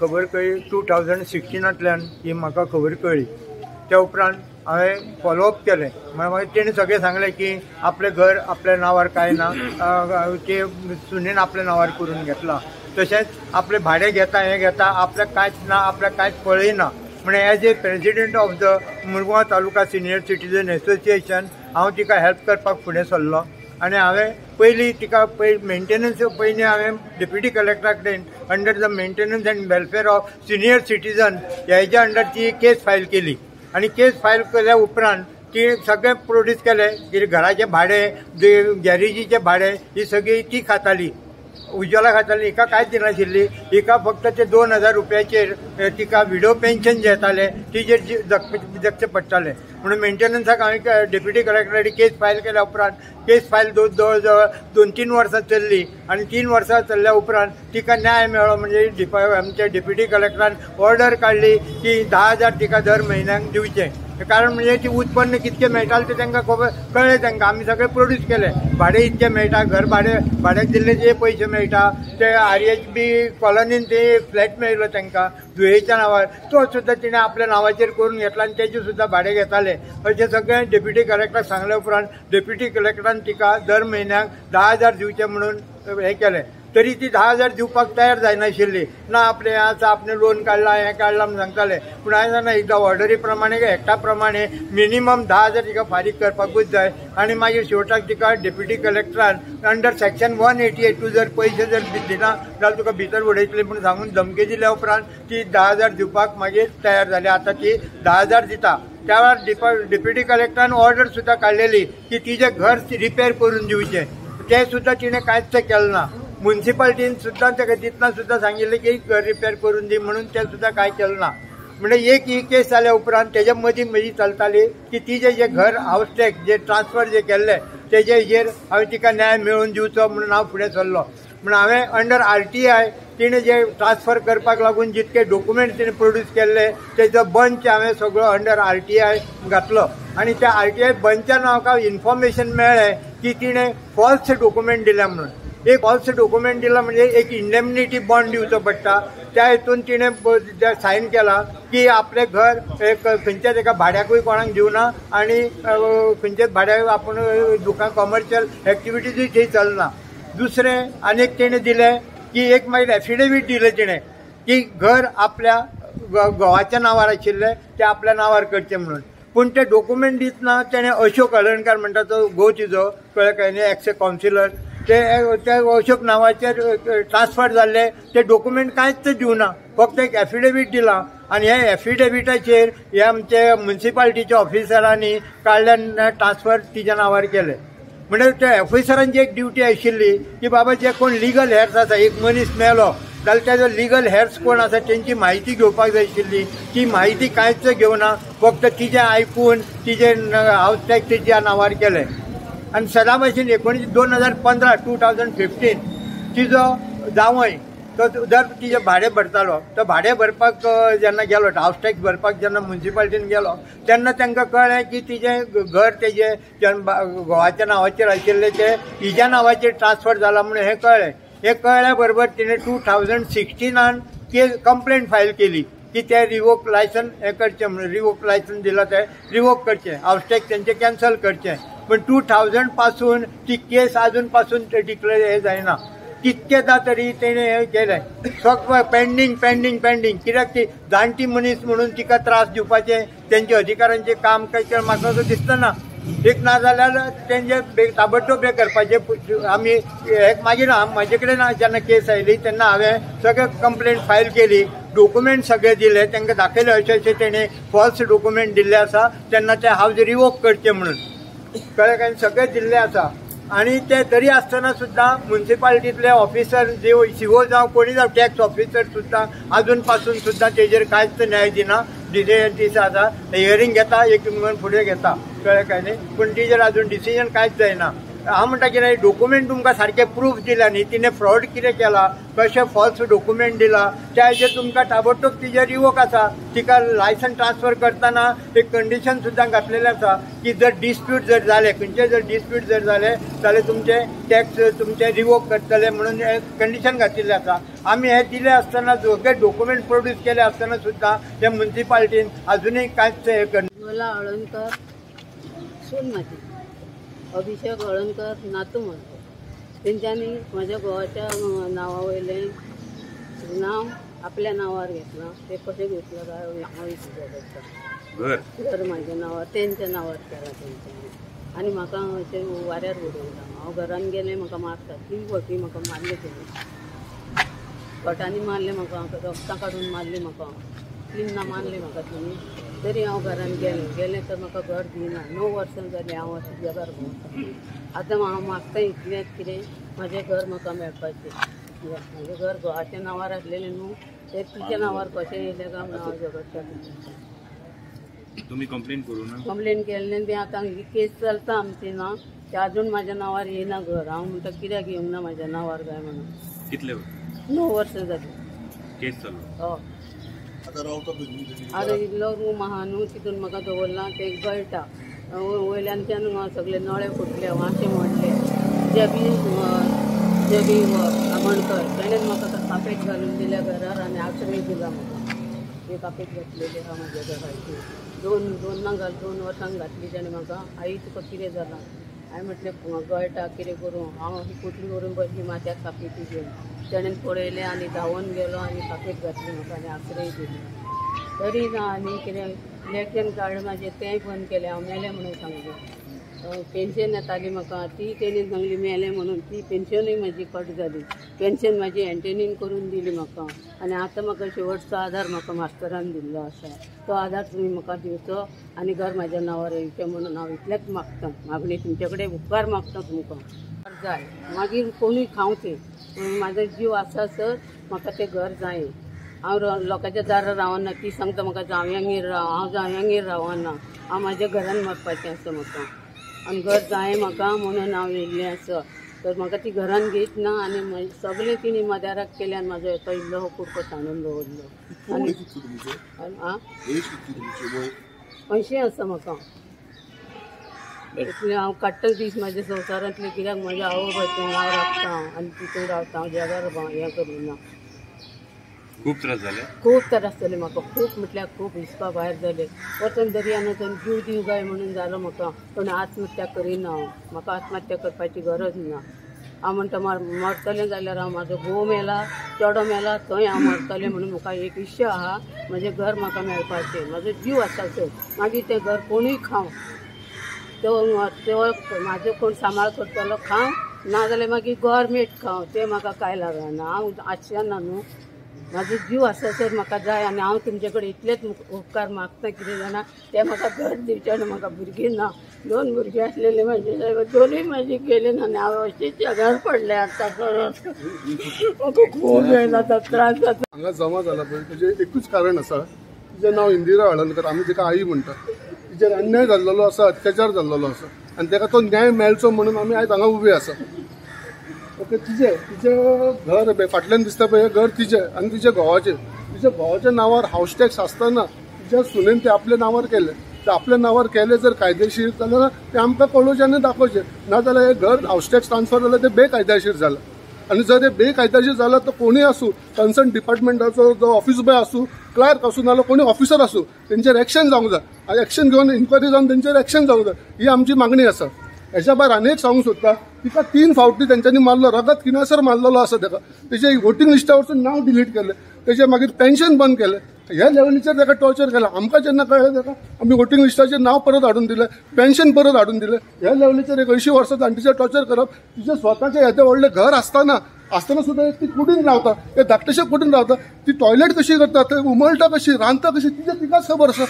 खबर कळ्ळी 2016 ही म्हाका खबर कळ्ळी. त्या उपरांत हांवें फॉलोअप केलें. मागीर तेणें सगळें सांगलें की आपलें घर आपल्या नांवार कांय ना, ते सुनेन आपल्या नांवार करून घेतलां, तशेंच आपलें भाडें घेता, हें घेता, आपल्याक कांयच ना, आपल्याक कांयच पळयना. म्हण as a president of the Murgaon taluka senior citizen association हांव तिका हेल्प करपाक फुडें सरलो आनी हांवें पयलीं तिका मेंटेनन्स पयलीं हांवें डेप्युटी कलेक्टरा कडेन under the maintenance and welfare of senior citizen हेज्या अंडर ती केस फायल केली. आनी केस फायल केल्या उपरांत ती सगळें प्रोड्यूस केलें की घराचें भाडें, गॅरेजीचें भाडें ही सगळी ती खाताली, उज्ज्वला खाताली, हिका कांयच दिनाशिल्ली. हिका फक्त ते 2000 रुपयाचेर तिका विडो पेन्शन जे येतालें तिजेर जगचें पडटालें. म्हणून मेंटेनन्साक हांवें डेप्युटी कलेक्टरा कडेन केस फायल केल्या उपरांत केस फायल जवळ जवळ 2-3 वर्सां चल्ली आनी 3 वर्सां चल्ल्या उपरांत तिका न्याय मेळ्ळो. म्हणजे आमच्या डेप्युटी कलेक्टरान ऑर्डर काडली की 10,000 तिका दर म्हयन्याक दिवचें. कारण म्हणजे ती उत्पन्न कितकें मेळटालें तें तांकां खबर कळ्ळें. तांकां आमी सगळें प्रोड्यूस केलें, भाडें इतकें मेळटा, घर भाडें भाड्याक दिल्लें जे पयशे मेळटा, ते RHB कॉलनीन ते फ्लॅट मेळ्ळो तांकां जुयेच्या नांवार, तो सुद्दां तिणें आपल्या नांवाचेर करून घेतला आनी तेजें सुद्दां भाडें घेतालें. अशें सगळें डेप्युटी कलेक्टराक सांगल्या उपरांत डेप्युटी कलेक्टरान तिका दर म्हयन्याक 10,000 दिवचें म्हणून हें केलें. तरी ती 10,000 दिवपाक तयार जायनाशिल्ली. ना आपलें आसा, आपणें लोन काडलां, हें काडलां म्हूण सांगतालें. पूण हांवें सांगलें एकदां ऑर्डरी प्रमाणे एक्टा प्रमाणे मिनिमम 10,000 तिका फारीक करपाकूच जाय. आनी मागीर शेवटाक तिका डेप्युटी कलेक्टरान अंडर सेक्शन 188 जर पयशे जर दिना जाल्यार तुका भितर उडयतले म्हूण सांगून धमकी दिल्या उपरांत ती 10,000 दिवपाक मागीर तयार जाली. आतां ती 10,000 दिता. त्या वेळार डेप्युटी कलेक्टरान ऑर्डर सुद्दां काडलेली की तिजें घर रिपेर करून दिवचें, तें सुद्दां तिणें कांयच केलें ना. मुन्सिपाल्टीन सुद्दां ताका दितना सुद्दां सांगिल्लें की घर रिपेर करून दी म्हणून, तें सुद्दां कांय केलें ना. म्हणजे एक ही केस जाल्या उपरांत तेज्या मदीं म्हजी चलताली की तिजें जें घर हावस टॅक्स जे ट्रान्सफर जे केल्लें तेजे हेजेर हांवें तिका न्याय मेळोवन दिवचो म्हणून हांव फुडें सरलो. म्हण हांवें अंडर RTI तिणें जे ट्रान्सफर करपाक लागून जितके डॉक्युमेंट तिणें प्रोड्यूस केल्ले तेजो बंच हांवें सगळो अंडर RTI घातलो आनी त्या RTI बंचान म्हाका इन्फॉर्मेशन मेळ्ळें की तिणें फॉल्स डॉक्युमेंट दिल्या म्हणून. एक फॉल्स डॉक्युमेंट दिला म्हणजे एक इंडेमनिटी बॉन्ड दिवचो पडटा, त्या हितून तिणें सायन केला की आपलें घर एक खंयच्याच एका भाड्याकूय कोणाक दिवना आनी खंयच्याच भाड्याक आपूण दुकान कॉमर्शियल एक्टिविटीजूय थंय चलना. दुसरें आनी एक तेणें दिलें की एक मागीर एफिडेवीट दिलें तिणें की घर आपल्या घोवाच्या नांवार आशिल्लें तें आपल्या नांवार करचें म्हणून. पूण ते डॉक्युमेंट दितना तेणें अशोक हळर्णकार म्हणटा तो घोव तिजो, कळ्ळें काय न्ही, एक्स कावन्सिलर, ते अशोक नांवाचेर ट्रान्सफर जाल्ले ते डॉक्युमेंट कांयच दिवना, फक्त एक एफिडेवीट दिलां. आनी ह्या एफिडेविटाचेर हे आमचे मुन्सिपाल्टीच्या ऑफिसरांनी काडल्यान ट्रान्सफर तिच्या नांवार केलें. म्हणजे त्या ऑफिसरांची एक ड्युटी आशिल्ली की बाबा जे कोण लिगल हेर्स आसा, एक मनीस मेलो जाल्यार तेजो लिगल हेर्स कोण आसा तेंची म्हायती घेवपाक जाय आशिल्ली, ती म्हायती कांयच घेवना, फक्त तिजें आयकून तिजें हावस टॅक्स तिच्या नांवार केलें. आनी सदां भाशेन 2015 2015 तिजो जावंय तो दर तिजें भाडें भरतालो, तो भाडें भरपाक जेन्ना गेलो, हावस टॅक्स भरपाक जेन्ना मुन्सिपाल्टीन गेलो तेन्ना तांकां कळ्ळें की तिजें घर तेजें घोवाच्या नांवाचेर आशिल्लें तें हिज्या नांवाचेर ट्रान्सफर जालां म्हणून हें कळ्ळें. हें कळ्ळ्या बरोबर तिणें 2016 केस कंप्लेंट फायल केली की ते रिवोक लायसन हें करचें म्हणून, रिवोक लायसन दिलां तें रिवोक करचें, हावस टॅक्स तेंचें कॅन्सल करचें. पूण 2000 पासून ती केस आजून पासून डिक्लेर हें जायना. कितकेदां तरी तेणें हें केलें, सगळें पेंडींग पेंडींग पेंडींग. कित्याक ती जाणटी मनीस म्हणून तिका त्रास दिवपाचें तेंच्या अधिकारांचें काम काय म्हाका असो दिसतना. एक ना जाल्यार तेंचे ताबडतोब हें करपाचें. आमी एक मागीर म्हाजे कडेन जेन्ना केस आयली तेन्ना हांवें सगळें कंप्लेंट फायल केली, डॉक्युमेंट सगळे दिले तांकां दाखयले अशें अशें तेणें फॉल्स डॉक्युमेंट दिल्ले आसा, तेन्ना ते हावस रिवोक करचें म्हणून, कळ्ळें काय, सगळें दिल्लें आसा. आनी ते तरी आसतना सुद्दां मुन्सिपाल्टींतले ऑफिसर जे सीओ जावं कोणी जावं टॅक्स ऑफिसर सुद्दां आजून पासून सुद्दां तेजेर कांयच न्याय दिना. डिसिजन दिसा आसा, हियरींग घेता, एक म्हण फुडें घेता, कळ्ळें काय न्ही, पूण तेजेर आजून डिसिजन कांयच जायना. हांव म्हणटा कितें डॉक्युमेंट तुमकां सारकें प्रूफ दिला न्ही, तिणें फ्रॉड कितें केला, कशें फॉल्स डॉक्युमेंट दिला त्या हेजेर तुमकां ताबडतोब तिजेर रिवोक आसा. तिका लायसन ट्रान्सफर करतना एक कंडिशन सुद्दां घातलेलें आसा की जर डिस्प्यूट जर जाले, खंयचे जर डिस्प्यूट जर जाले जाल्यार तुमचे टॅक्स तुमचे रिवोक करतले म्हणून कंडिशन घातिल्लें आसा. आमी हे दिले आसतना सगळे डॉक्युमेंट प्रोड्यूस केले आसतना सुद्दां ते म्युनिसिपालिटीन अजुनूय कांयच हें करना. मला हळणकर सून माझी, अभिषेक हळणकर नातू म्हजो. तेंच्यांनी म्हज्या घोवाच्या नांवा वयलें नांव आपल्या नांवार घेतलां. तें कशें घेतलां काय हांव विचार करता. घर म्हाज्या नांवार तेंच्या नांवार केलां तेंच्यांनी आनी म्हाका अशें वाऱ्यार उडयलां. हांव घरान गेलें, म्हाका मारता 3 फावटी म्हाका मारलें तेणी, भटांनी मारलें म्हाका, रगतां काडून मारलें म्हाका, 3 मारलें म्हाका तेणी. तरी हांव घरान गेलें, गेलें तर म्हाका घर दिना. 9 वर्सां जालीं हांव अशें जगार भोंवता. आतां हांव मागता इतलेंच कितें म्हजें घर म्हाका मेळपाचें. म्हजें घर घोवाच्या नांवार आसलेलें न्हू, तें तिच्या नांवार कशें येयलें काय म्हणून हांव झगडटा. तुमी कंप्लेन करू ना? कंप्लेन केल्लें तें आतां ही केस चलता आमची ना, ते अजून म्हाज्या नांवार येयना घर. हांव म्हणटा कित्याक येवंक ना म्हाज्या नांवार काय म्हणून. कितले? 9 वर्सां जालीं केस चालू. हय. आतां इल्लो रूम आहा न्हू, तितून म्हाका दवरलां, तें गळटा. वयल्यानच्यान सगळे नळे फुटले, वांशे मोडले. जेबी जेबी आमोणकर तेणेन म्हाका कापेट घालून दिल्या घरार आनी आश्रय दिला म्हाका. हे कापेट घातलेले आहा म्हाज्या घराची. 2 वर्सांक घातली तेणें म्हाका. आई तुका कितें जालां? हांवें म्हटलें गळटा, कितें करूं हांव? अशी पोटली करून बसली माथ्याक कापेटी घेवन. तेणेन पळयलें आनी धांवून गेलो आनी कापेट घातली म्हाका आनी आश्रय दिली. तरी ना आनी कितें इलेक्शन कार्ड म्हाजें तेंय बंद केलें. हांव मेलें म्हणून सांगलें. पेन्शन येताली म्हाका, ती तेणी सांगली मेलें म्हणून, ती पेन्शनूय म्हाजी कट जाली. पेन्शन म्हाजी एंटेनीन करून दिली म्हाका. आनी आतां म्हाका शेवटचो आधार म्हाका मास्तरान दिल्लो आसा, तो आधार तुमी म्हाका दिवचो आनी घर म्हाज्या नांवार येवचें म्हणून हांव इतलेंच मागता. मागणी तुमचे कडेन उपकार मागता तुमकां. जाय मागीर कोणूय खावचें, म्हाजो जीव आसा सर म्हाका तें घर जाय. हांव लोकांच्या दारार रावना. ती सांगता म्हाका जावयांगेर राव, हांव जावयांगेर रावना. हांव म्हाज्या घरान मरपाचें आसा म्हाका आनी घर जाय म्हाका म्हणून हांव येयल्लें आसा. तर म्हाका ती घरान घेत ना आनी सगळें तिणी मदाराक केलें आनी म्हाजो तो इल्लो कुडको सांडून दवरलो. आनी 80 आसा म्हाका. इतलें हांव काडटा दीस म्हाज्या संवसारांतलें, कित्याक म्हज्या आवय बापायचें नांव राखता हांव आनी तितून रावता हांव, जगार हें करिना. खूब त्रास जाले? खूब त्रास जाले म्हाका, खूब म्हटल्यार खूब हिसपा भायर जाले. वचून दर्यान वचून जीव दिवं काय म्हणून जालो म्हाका, पूण आत्महत्या करिना हांव. म्हाका आत्महत्या करपाची गरज ना. हांव म्हणटा मरतलें जाल्यार हांव म्हाजो घोव मेला, चेडो मेला, थंय हांव मरतलें म्हणून म्हाका एक इच्छा आहा. म्हजें घर म्हाका मेळपाचें, म्हाजो जीव आसा थंय. मागीर तें घर कोणूय खावं, तो म्हाजो कोण सांबाळ करतलो खावं, ना जाल्यार मागीर गव्हर्मेंट खावं, तें म्हाका कांय लागना. हांव आशेना न्हू, म्हाजो जीव आसा तर म्हाका जाय. आनी हांव तुमचे कडेन इतलेच उपकार मागता कितें जाणा, तें म्हाका घर दिवचें. आनी म्हाका भुरगीं ना, 2 भुरगीं आसलेलीं म्हाजी, दोनूय म्हाजी गेली ना आनी हांव अशीच जगार पडलें आतां. म्हाका खूब हें जाता, त्रास जाता. हांगा जमा जाला पळय तेजें एकूच कारण आसा, तिचें नांव इंदिरा हळणकर, आमी तिका आई म्हणटा. तिचेर अन्याय जाल्लो आसा, अत्याचार जाल्लो आसा आनी ताका तो न्याय मेळचो म्हणून आमी आयज हांगा उबे आसा. ओके, तिजें तिजें घर फाटल्यान दिसता पळय, हें घर तिजें आनी तिच्या घोवाचें. तिच्या घोवाच्या नांवार हावस टॅक्स आसतना तिच्या सुनेन तें आपल्या नांवार केलें. ते आपल्या नांवार केलें जर कायदेशीर जाल्यार तें आमकां कळोवचें आनी दाखोवचें, नाजाल्यार हें घर हावस टॅक्स ट्रान्सफर जाल्यार तें बेकायदेशीर जालां. आनी जर हें बेकायदेशीर जालां तर कोणूय आसूं, कन्सर्न डिपार्टमेंटाचो जो ऑफिस बॉय आसूं, क्लार्क आसूं, नाजाल्यार कोणूय ऑफिसर आसूं, तेंचेर एक्शन जावंक जाय. आनी एक्शन घेवन इन्क्वायरी जावन तेंचेर एक्शन जावंक जाय, ही आमची मागणी आसा. हेच्या भायर आनी एक सांगूंक सोदता, तिका 3 फावटी तेंच्यांनी मारलो, रगत किनासर मारलेलो आसा ताका. तेजे वोटींग लिस्टा वरसून नांव डिलीट केलें, तेजे मागीर पेन्शन बंद केलें. ह्या लेवलीचेर ताका टॉर्चर केलां. आमकां जेन्ना कळ्ळें ताका आमी वोटींग लिस्टाचेर नांव परत हाडून दिलें, पेन्शन परत हाडून दिलें. ह्या लेवलीचेर एक 80 वर्सां जाणटीचेर टॉर्चर करप, तिचें स्वताचें येदें व्हडलें घर आसतना आसतना सुद्दां एक ती कुडीन रावता, एक धाकटेशे कुडीन रावता, ती टॉयलेट कशी करता, थंय उमळटा कशी, रांदता कशी, तिचें तिकाच खबर आसा.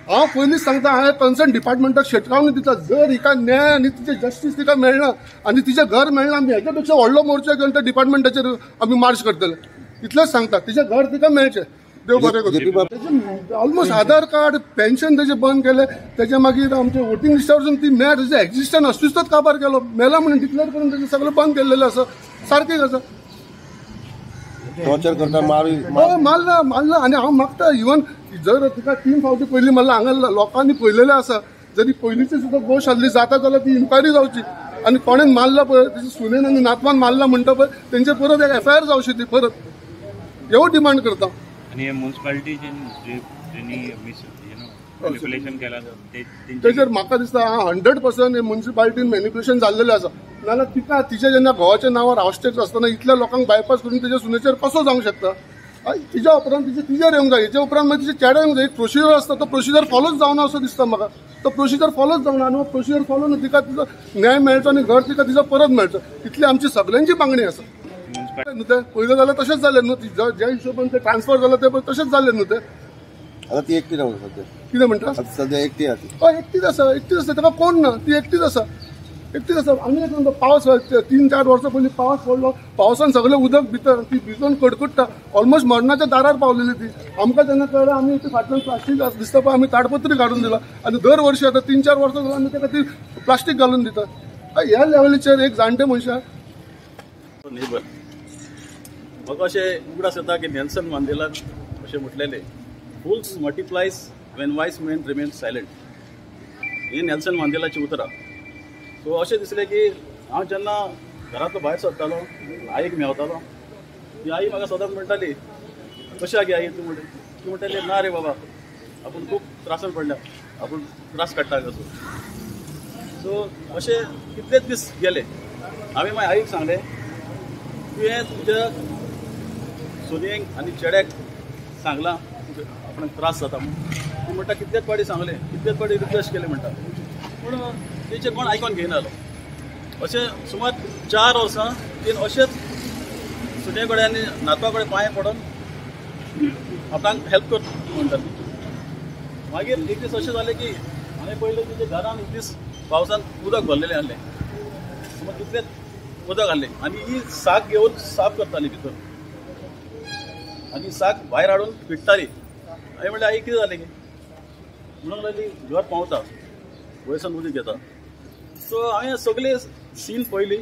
हांव पयलींच सांगता, हांवें कन्सर्न डिपार्टमेंटाक शिटकावणी दिता, जर हिका न्याय आनी तिचें जस्टीस तिका मेळना आनी तिचें घर मेळना, आमी हेच्या पेक्षा व्हडलो मोर्चा घेवन त्या डिपार्टमेंटाचेर आमी मार्च करतले. इतलेंच सांगता, तिचें घर तिका मेळचें. देव बरें करूं. तेजें ऑलमोस्ट आधार कार्ड, पेन्शन तेजें बंद केलें, तेजें मागीर आमचें वोटींग लिस्टा वरसून ती मेळ तेजें एक्झिस्टन्स अस्तित्वच काबार केलो, मेला म्हणून डिक्लेअर करून तेजें सगळें बंद केल्लेलें आसा. सारकें आसा. टॉर्चर करता, मारला मारला. आनी हांव मागता, इवन जर तिका 3 फावटी पयलीं मारला, हांगा लोकांनी पळयलेलें आसा, जरी पयलींची सुद्दां गोश आहली जाता जाल्यार ती इन्क्वायरी जावची. आनी कोणेन मारला पळय तेजे सुनेन आनी नातवान मारला म्हणटा पळय तेंचेर परत एक एफआयआर जावची ती परत हेवूय डिमांड करता. आनी म्युनिसिपालिटीचे मॅनिप्युलेशन केला तेचेर म्हाका दिसता 100% म्युनिसिपालिटीन मॅनिप्युलेशन जाल्लेलें आसा. नाजाल्यार तिका तिच्या जेन्ना घोवाच्या नांवार हावस टॅक्स आसतना इतल्या लोकांक बायपास करून तेच्या सुनेचेर कसो जावंक शकता? तिच्या उपरांत तिचे तिजेर येवंक जाय, हेच्या उपरांत मागीर तिचे चेड्या येवंक जाय. एक प्रोसिजर आसता, तो प्रोसिजर फॉलोच जावना असो दिसता म्हाका. तो प्रोसिजर फॉलोच जावना आनी हो प्रोसिजर फॉलो न्हू तिका तिचो न्याय मेळचो आनी घर तिका तिचो परत मेळचो, इतली आमची सगळ्यांची मागणी आसा. न्हू तें पयलें जाल्यार तशेंच जालें न्हू, ज्या हिशोबान ते ट्रान्सफर जालें ते तशेंच जालें न्हू तें. आतां ती एकटी रावता सद्या, कितें म्हणटा? सद्या एकटी आसा. हय एकटीच आसा, एकटीच आसा, ताका कोण ना, ती एकटीच आसा, एकटीच आसा. आनी एक पावस 3-4 वर्सां पयलीं पावस पडलो, पावसान सगळें उदक भितर, ती भिजून कडकडटा, ऑलमोस्ट मरणाच्या दारार पावलेली ती. आमकां जेन्ना कळ्ळें आमी ती फाटल्यान प्लास्टीक दिसता पळय आमी ताडपत्री काडून दिला आनी दर वर्सी आतां 3-4 वर्सां जालीं आमी ताका ती प्लास्टीक घालून दिता. ह्या लेवलीचेर एक जाणटे मनशां नेबर म्हाका अशें उगडास येता की नेल्सन मांडेलान अशें म्हटलेलें, fools multiplies when wise men remain silent. ही नेल्सन मांडेलाची उतरां. सो अशें दिसलें की हांव जेन्ना घरांतलो भायर सरतालो आईक मेवतालो, ती आई म्हाका सदांच म्हणटाली कशी आगे आई तूं, म्हणटा ती म्हणटाली ना रे बाबा आपूण खूब त्रासान पडल्या, आपूण त्रास काडटा कसो. सो अशें कितलेच दीस गेले. हांवें मागीर आईक सांगलें तुवें तुज्या सुनेक आनी चेड्याक सांगलां आपणाक त्रास जाता म्हणून. ती म्हणटा कितलेच पाटी सांगलें, कितलेच पाटी रिक्वेस्ट केलें म्हणटा, पूण तेचें कोण आयकोन घेयनालो. अशें सुमार 4 वर्सां तीन अशेंच सुने कडेन आनी नातवा कडेन पांय पडून आपणाक हेल्प कर म्हणटा. मागीर एक दीस अशें जालें की हांवें पयलें तिच्या घरान एक दीस पावसान उदक भरलेलें आहलें, सुमार तितलेंच उदक आहलें आनी ही साक घेवन साफ करताली भितर आनी साक भायर हाडून पिडटाली. हांवें म्हणलें आई कितें जालें की, म्हणूंक लागली घर पावता वयरसान उदक घेता. सो हांवें सगळे सीन पळयली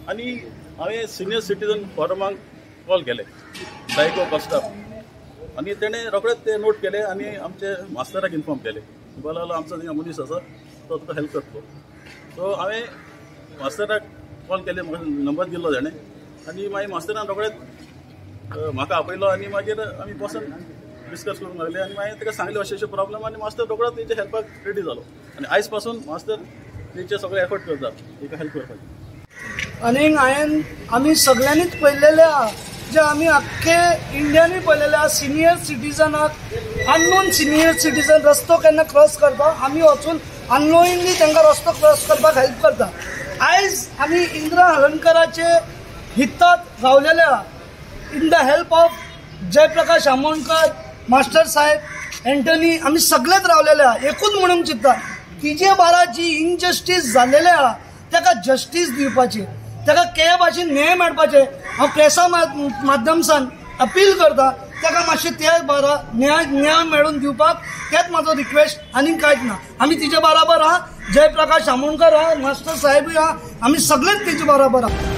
आनी हांवें सिनियर सिटीजन फॉरमाक कॉल केले सायको कॉस्टा, आनी तेणें रोखडेच ते नोट केले आनी आमचे मास्तराक इन्फॉर्म केले, म्हणपाक लागलो आमचो थिंगा मनीस आसा तो तुका हेल्प करतलो. सो हांवें मास्तराक कॉल केले, म्हाका नंबर दिलो तेणें आनी मागीर मास्तरान रोखडेच म्हाका आपयलो आनी मागीर आमी बसून डिस्कस करूंक लागले आनी मागीर ताका सांगलें अशें अशें प्रॉब्लम आनी मास्तर रोखडोच तेंच्या हेल्पाक रेडी जालो आनी आयज पासून मास्तर तेंचे सगळे एफर्ट करता तेका हेल्प करपाक. आनी हांवें आमी सगळ्यांनीच पळयलेलें आहा, जे आमी आख्खे इंडियानूय पळयलेलें आहा, सिनियर सिटीजनाक अननोन सिनियर सिटीजन रस्तो केन्ना क्रॉस करता आमी वचून अननोइंगली तांकां रस्तो क्रॉस करपाक हेल्प करता. आयज आमी इंदिरा हळर्णकराचे हितात रावलेले आहा, in the help of Jayprakash Amonkar, master Saheb, Antony, आमी सगळेच रावलेले आहा. एकूच म्हणूंक चिंत्ता तिजे बारा जी इनजस्टीस जाल्लेले आहा ताका जस्टीस दिवपाची, ताका के भाशेन न्याय मेळपाचें हांव प्रेसा माध्यमसान अपील करता, ताका मातशें त्या बारा न्याय मेळून दिवपाक तेच म्हाजो रिक्वेस्ट, आनी कांयच ना. आमी तिजे बराबर आहा, जयप्रकाश आमोणकर आहा, मास्टर साहेबूय आहा, आमी सगळेच तेजे बराबर आहा.